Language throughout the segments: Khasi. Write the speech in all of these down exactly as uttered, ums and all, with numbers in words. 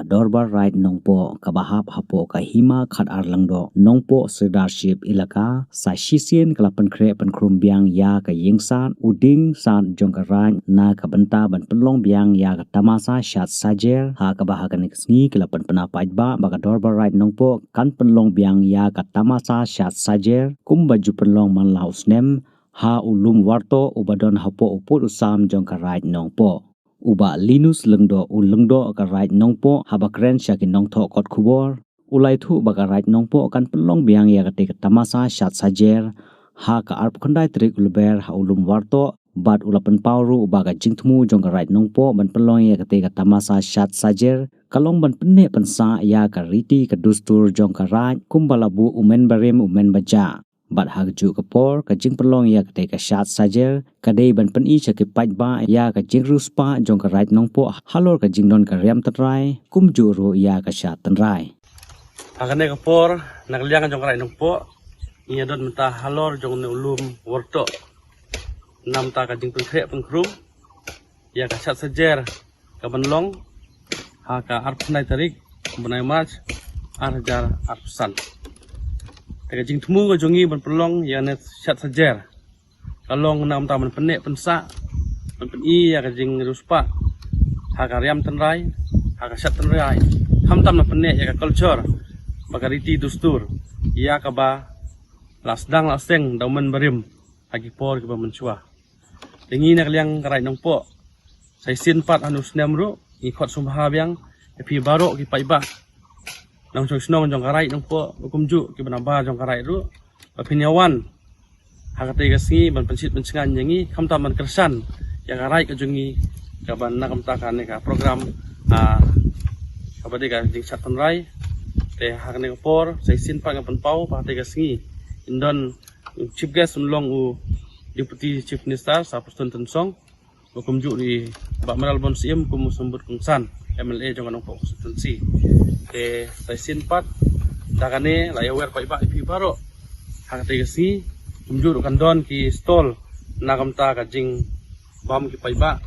Dorbar Raid Nongpoh kaba hap hapoh ka Hima Khatar Lyngdoh Nongpoh Sirdarship Elaka sa shisien ka la pynkhreh pynkhrum biang ïa ka ïing sad u dieng sad jong ka raid na ka bynta ban pynlong biang ïa ka tamasa Shad Sajer, ha kaba ha kane ka sngi ki la pynpaw paidbah ba ka Dorbar Raid Nongpoh kan pynlong biang ïa ka tamasa Shad Sajer kumba ju pynlong man la u snem ha u lum Wartoh uba don hapoh u pud u sam jong ka raid Nongpoh. U Bah Linus Lyngdoh, u Lyngdoh ka raid Nongpoh, haba kren sha ki nongthoh kot khubor, u la ïathuh ba ka raid Nongpoh kan pynlong biang ïa kata ka tamasa Shad Sajer ha ka arphew khyndai tarik u Lber ha u lum Wartoh, bad u la pynpaw ruh ba ka jingthmu jong ka raid Nongpoh ban pynlong ïa kata ka tamasa Shad Sajer ka long ban pynneh pynsah ïa ka riti ka dustur jong ka raid kumba la buh u mynbarim u mynbajah. Bad ha kajuh ka por ka jingpynlong ïa kata ka Shad Sajer ka dei ban pyni sha ki paidbah ïa ka jingriewspah jong ka raid Nongpoh halor ka jingdon ka riam tynrai kumjuh ruh ïa ka shad tynrai. Ha kane ka por na ka liang jong ka raid Nongpoh ngi ïa don mynta halor jong une u lum Wartoh namar ka jingpynkhreh pynkhrum ïa ka Shad Sajer ka ban long ha ka arphew khyndai tarik u bnai March ar hajar arphew san. Te ka jingthmu ka jong ngi ban pynlong ïa kane Shad Sajer ka long namar ban pynneh pynsah, ban pyni ïa ka jingriewspah ha ka riam tynrai, ha ka shad tynrai, khamtam ban pynneh ïa ka culture bad ka riti dustur ïa kaba la sdang la seng da u mynbarim ha ki por kiba mynshuwa. Te ngi na ka liang ka raid Nongpoh sa shisien pat ha une u snem ruh ngi khot sngewbha biang ïa phi baroh ki paidbah nongshong shnong jong ka raid Nongpoh, kumjuh kiba nabar jong ka raid ruh, ba phin ïa wan ha kata ka sngi ban pynshit pynshngaiñ ïa ngi, khamtam ban kyrshan ïa ka raid ka jong ngi, ka ban na ka bynta kane ka program, ah, kaba dei ka jingshad tynrai. Te ha kane ka por sa shisien pat nga pynpaw ba ha kata ka sngi ngin don u chief guest un long u Deputy Chief Minister Sir Prestone Tynsong, ba kumjuh ruh i Bah Mayralborn Syiem kum u symbud kongsan M L A jong ka Nongpoh constituency. Te sa shisien pat da kane la ïa wer paidbah ïa phi baroh ha kata ka sngi, kumjuh ruh kan don ki stall na ka bynta ka jingbam ki paidbah,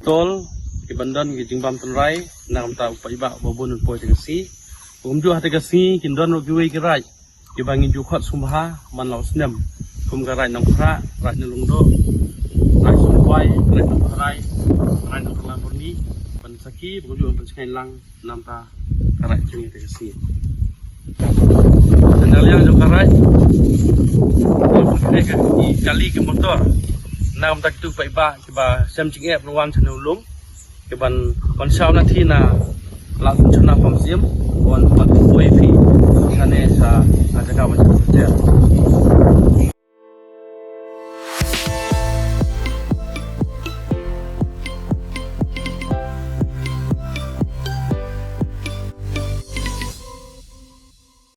stall ki ban don ki jingbam tynrai na ka bynta u paidbah ba bun un poi ha kata ka sngi. Kumjuh ha kata ka sngi kin don ruh kiwei ki raid kiba ngin ju khot sngewbha man la u snem, kum ka raid Nongkhrah, raid Nonglyngdoh, raid Nongkwai, raid Nongkharai, raid Nongkhlaburni, ban sakhi ba kumjuh ban pynshngaiñ lang namar ka raid jong ngi ha kata ka sngi. Te na ka liang jong ka raid ngi pynkhih ki kali ki motor na ka bynta kito ki paidbah kiba shem jingeh ban wan sha une u lum, ki ban wan shaw na thie na la sum chuna pam Syiem, wan wan poi phi